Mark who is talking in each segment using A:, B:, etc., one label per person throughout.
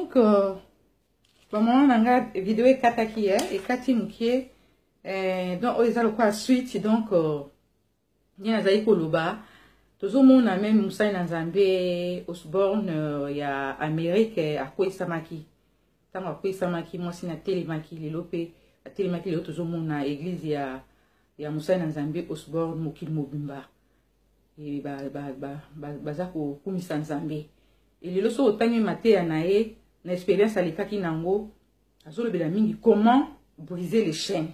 A: Donc bamama na nga, video ekataki, ekati mokie. Donc oyo eza lokola suite. Donc nde nazali koloba, tozomona même mosali na Nzambe Osborne ya Amérique akweyisamaki. Ntango akweyisamaki, mwasi na atelemaki. Lelo mpe atelemaki. Lelo tozomona église ya mosali na Nzambe Osborne, mokili mobimba baza kokumisa Nzambe. Elelo soki otangi mateya na ye, na expérience alekaki nango, azolobela mingi comment briser les chaînes.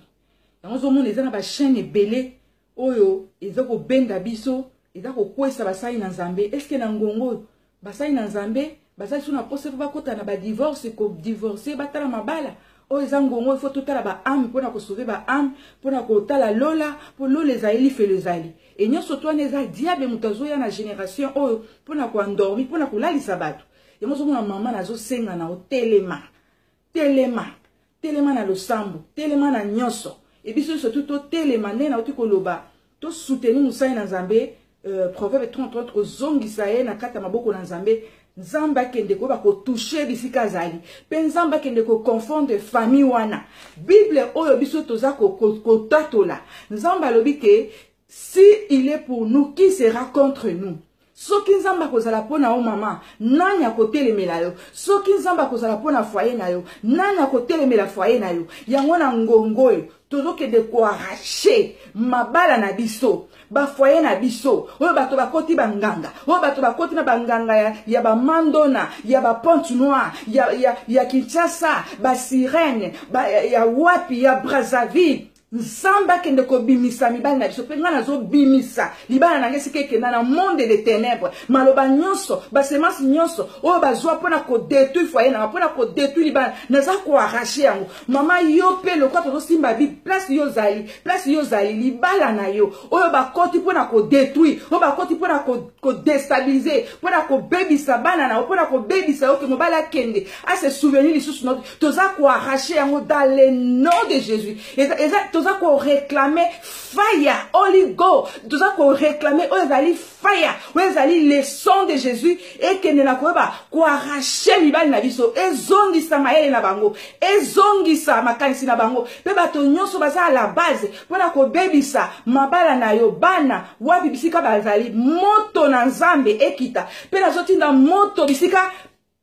A: Yango ozomona eza na bachaîne ebele oyo eza kobenda biso, eza kokwesa basali na Nzambe. Eske na ngongo oyo basali na Nzambe baza liso na posa mpo bakota na badivorce, kodivorce, batala mabala oyo eza ngongo? Ifo totala baâme mpona kosauver baâme, mpona kotala lola, mpo lola ezali, lifelo ezali. E nyonso to wana eza diable moto azoya na génération oyo mpona koendormir, mpona kolalisa bato. Yango ozomona, mama, nazosenga na otelema, telema, telema na losambo, telema na nyonso. E biso nyonso tu totelema. Nde nauti koloba, tosoutenir mosali na Nzambe. Proverbe 30, kozongisa ye na kati ya maboko na Nzambe. Nzambe akende koyeba kotoucher bisika azali, mpe Nzambe akende koconfondre famille wana. Bible oyo biso toza kotatola, Nzambe alobi ke si il est pour nous, qui sera contre nous? Soki Nzambe akozala mpo na yo, mama, nani akotelemela yo? Soki Nzambe akozala mpo na foyer na yo, nani akotelemela foyer na yo? Yango na ngongo oyo tozokende koarracher mabala na biso, bafoyer na biso, oyo bato bakoti banganga, oyo bato bakoti na banganga ya bamandona, ya baPointe Noire, ya Kinshasa, basirène ba, ya wapi, ya Brazzaville. Nzambe akende kobimisa mibali na biso. Mpe ngai nazobimisa libala na ngai esika ekenda na monde de ténèbre. Maloba nyonso, basemence nyonso oyo bazwa mpona kodétruire foyer nanga, mpona kodétruire libala, naza koarracher yango. Mama, yo mpe lokwa tozosimba bi place yo ozali, place yo ozali, libala na yo oyo bakoti mpona kodétruire, oyo bakoti mpona kodéstabiliser, mpona kobebisa bana na yo, mpona kobebisa yo ke mobali akende ase souvenir lisusu no, toza koarracher yango dans le nom de Jésus. Eza toza koréclamer fire Holy Ghost, toza koréclamer oyo ezali fire, oyo ezali le sang de Jésus, ekende na koyeba koarracher mibali na biso, ezongisa mayele na bango, ezongisa makanisi na bango. Mpe bato nyonso baza à la base mpona kobebisa mabala na yo, bana wapi, bisika bazali, moto na Nzambe ekita. Mpe nazotinda moto bisika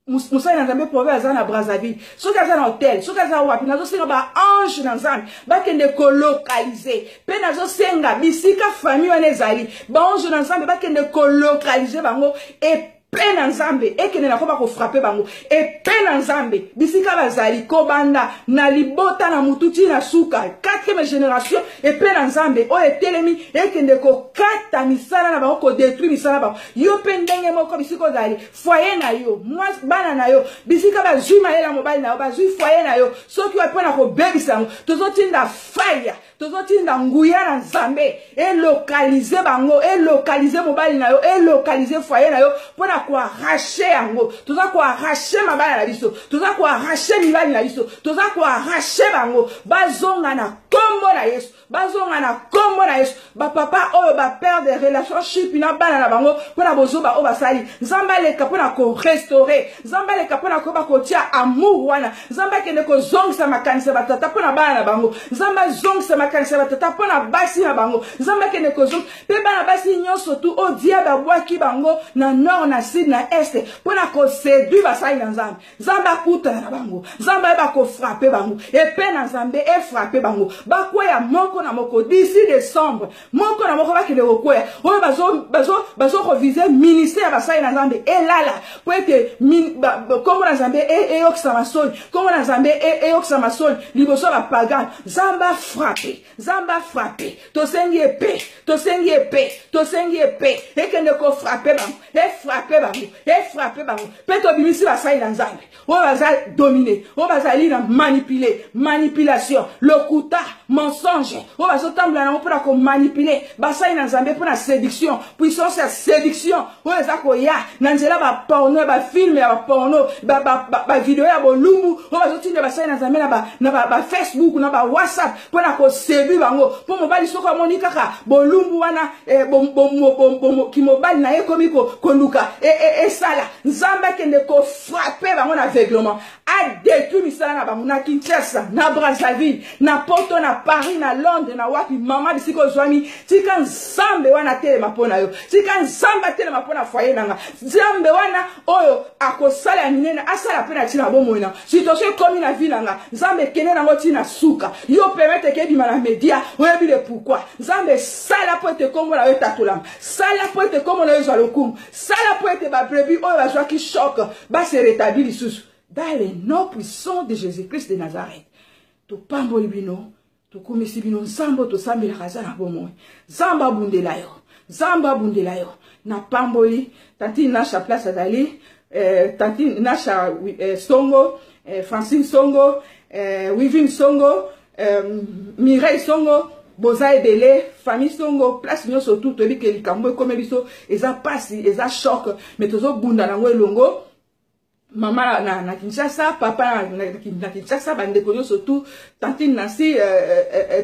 A: mosali na Nzambe proverbe aza na Brazzaville, soki aza na hotel, soki aza wapi, nazosenga baange na Nzambe bakende kolocaliser. Mpe nazosenga bisika famille wana ezali, baange na Nzambe bakende kolocaliser bango. Epe na Nzambe ekende na koba kofrapper bango. Epe na Nzambe bisika bazali, kobanda na libota na mutu ti na suka, quatrième génération, epe na Nzambe oyo etelemi ekende kokata misala na bango, kodétruire misala na bango. Yo mpe ndenge moko, bisika ozali, foyer na yo, bana na yo, bisika bazwi mayele ya mobali na yo, bazwi foyer na yo, soki oyo mpona kobebisa yango, tozotinda fire, tozotinda nguya na Nzambe elocaliser bango, elocaliser mobali na yo, elocaliser foyer na yo mpona koarracher yango. Toza koarracher mabala na biso, toza koarracher mibali na biso, toza koarracher bango, bazonga na nkombo na Yesu, bazonga na nkombo na Yesu. Bapapa oyo baperdre relationship na bana na bango mpona bozoba oyo basali, Nzambe aleka mpona korestaurer, Nzambe aleka mpona koyeba kotia amour wana. Nzambe akende kozongisa makanisi ya batata mpona bana na bango. Nzambe azongisa makanisi ya batata mpona basi na bango. Nzambe akende kozongisa mpe bana basi nyonso tu oyo diable abwaki bango na nord, na sud, na est mpona koséduire basali na Nzambe. Nzambe akutana na bango, Nzambe ayeba kofrapper bango. Epe na Nzambe efrapper bango, bakweya moko na moko d'ici décembre, moko na moko bakende kokweya. Oyo bazokoviser ministère ya basali na Nzambe elala, po ete nkombo na Nzambe eyokisama soni, nkombo na Nzambe eyokisama soni liboso ya bapagane. Nzambe afrapper, Nzambe afrapper. Tosengi epe, tosengi epe, tosengi epe ekende kofrapper bango, efrapper bango, efrapper bango. Mpe tobimisi basali na Nzambe oyo baza dominés, oyo bazali na manipulé, manipulation, lokuta, mensonge, oyo bazotambola nango mpona komanipuler basali na Nzambe mpona séduction. Puissance ya séduction oyo eza koya na nzela baporno, bafilm ya baporno, bavideo ya bolumbu oyo bazotinda basali na Nzambe na baFacebook, na baWhatsApp, mpona koséduire bango. Mpo mobali soki amoni kaka bolumbu wana, kimobali na ye ekomi koluka. esala e, e Nzambe akende kofrape bango na aveuglement, adetruit misala na bango na Kinshasa, na Brazzaville, na Poto, na Paris, na Londres, na wapi. Mama, bisika ozwami, tika Nzambe wana atelema mpo na yo, tika Nzambe atelema mpo na foyer na nga. Nzambe wana oyo akosala ya minene, asala mpe na ntina bomoi na situation ekomi na vie na nga. Nzambe, ekende nango ntina suka. Yo permettre ke ebima na media, oyebi le pourquoi. Nzambe, sala mpo ete nkombo na yo etatolama, sala mpo ete nkombo na yo ezwa lokumu, sala mpo ete babrebis oyo bazwaki choc base rétabli lisusu, dans le nom puissant de Jésus Christ de Nazareth. Topamboli bino, tokumisi bino. Nzambe oyo tosambelaka aza na bomoi. Nzambe abundela yo, Nzambe abundela yo. Napamboli tantine Nasha, place azali, tantine Nasha Songo, Francine Songo, Wivine Songo, Mireille Songo, boza ebele, famille Songo, place nyonso tu. Toyebi ke likambo ekomi biso eza pasi, eza choc, mais tozobunda nango elongo. Mama na Kinshasa, papa na Kinshasa, bandeko nyonso tu, tantine Nancy,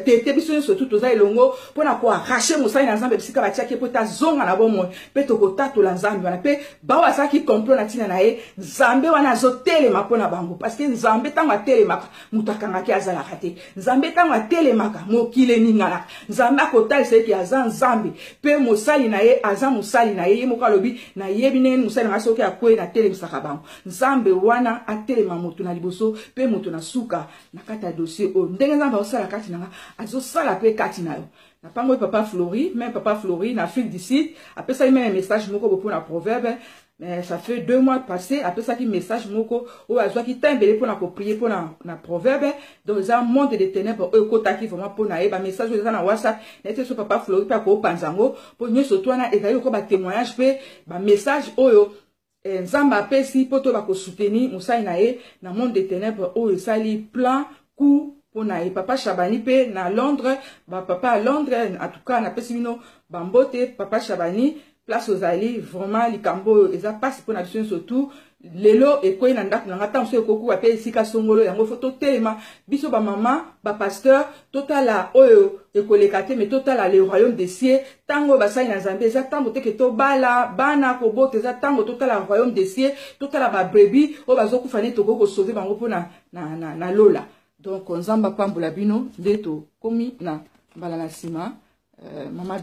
A: tete, biso nyonso tu toza elongo mpona koarracher mosali na Nzambe bisika batiaki, mpo tazonga na bomoi mpe tokotatola Nzambe wana. Mpe bao asalaki complot na ntina na ye, Nzambe wana azotelema mpo na bango, parce que Nzambe ntango atelemaka, moto akangaki azalaka te. Nzambe ntango atelemaka, mokili eninganaka. Nzambe akotalisa ete aza Nzambe, mpe mosali na ye aza mosali na ye. Ye moko alobi: "Nayebi ndenge mosali na ngai soki akwei, natelemisaka bango." Nzambe wana atelema moto na liboso mpe moto na suka na kati ya dossier oyo. Ndenge Nzambe azosala kati na nga, azosala mpe kati na yo. Napango papa Flori, même papa Flori na Afrique du Sud apesaki même message moko bo mpona proverbe. Mais ça fait 2 mois passé, apesaki message moko oyo azwaki temps ebele mpona koprier mpona na proverbe. Donc eza monde de ténèbre oyo ekotaki vraiment mpona ye. Bamessage oyo eza na WhatsApp, nayeti so papa Flori mpe akopanza yango, mpo nyonso to wana ezali lokola batémoignage mpe bamessage oyo Nzambe apesi mpo to bakosoutenir mosali na ye na monde de ténèbre oyo esali plan coup mpo na ye. Papa Chabani mpe na Londres, bapapa ya Londres, en tout cas napesi bino bambote. Papa Chabani, place ozali, vraiment likambo oyo eza mpasi mpo na biso nyonso tu. Lelo ekwei na ndako na nga, ntango so ekokuwa mpe esika songolo yango. Faut totelema, biso bamama, bapasteur, totala oyo ekoleka te, mais totala le royaume des cieux. Ntango oyo basali na Nzambe, eza ntango teke tobala bana, kobota, eza ntango totala royaume des cieux, totala babrebis oyo bazokufa nde tokoki kosauver bango mpo na lola. Donc Nzambe apambola bino. Nde tokomi na mbala na nsima. Mama.